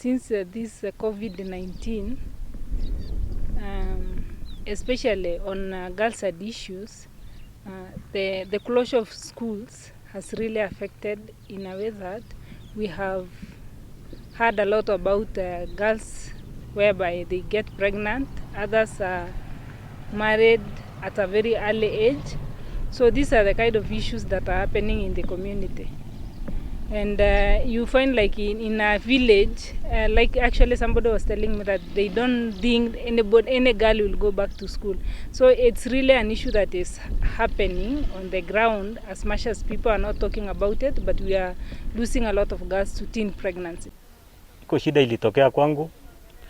Since this COVID-19, especially on girls' side issues, the closure of schools has really affected in a way that we have heard a lot about girls whereby they get pregnant, others are married at a very early age. So these are the kind of issues that are happening in the community. And you find like in a village, like actually somebody was telling me that they don't think anybody, any girl will go back to school. So it's really an issue that is happening on the ground, as much as people are not talking about it, but we are losing a lot of girls to teen pregnancy. Iko shida ilitokea kwangu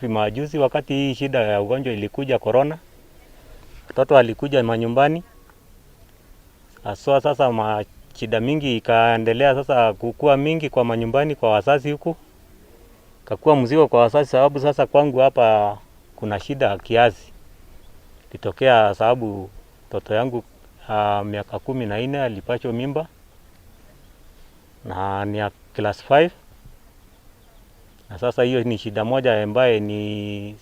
hivi majuzi, wakati hii shida ya ugonjwa ilikuja corona, watoto walikuja manyumbani haswa. Sasa mashida mingi ikaendelea sasa kukua mingi kwa manyumbani kwa wazazi huku, kakuwa mzigo kwa wazazi, sababu sasa kwangu hapa kuna shida kiasi litokea, sababu mtoto yangu miaka 14 alipachwa mimba na ni ya class 5 na sasa hiyo ni shida moja ambaye ni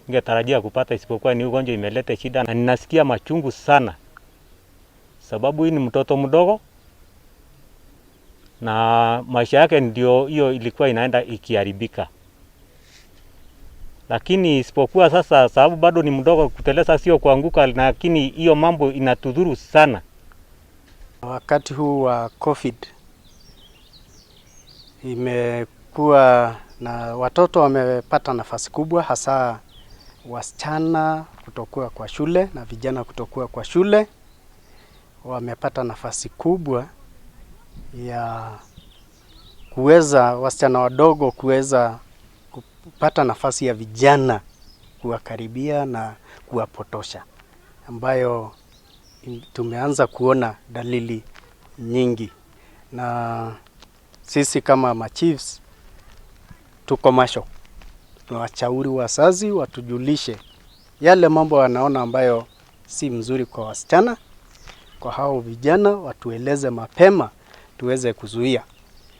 ningetarajia kupata, isipokuwa ni ugonjwa imeleta shida, na ninasikia machungu sana, sababu hii ni mtoto mdogo na maisha yake ndio hiyo ilikuwa inaenda ikiharibika, lakini isipokuwa sasa, sababu bado ni mdogo, kuteleza sio kuanguka, lakini hiyo mambo inatudhuru sana. Wakati huu wa COVID imekuwa na watoto wamepata nafasi kubwa, hasa wasichana kutokuwa kwa shule na vijana kutokuwa kwa shule. Wamepata nafasi kubwa ya kuweza wasichana wadogo kuweza kupata nafasi ya vijana kuwakaribia na kuwapotosha, ambayo tumeanza kuona dalili nyingi, na sisi kama machiefs tuko macho, tunawashauri wazazi watujulishe yale mambo wanaona ambayo si mzuri kwa wasichana, kwa hao vijana watueleze mapema tuweze kuzuia.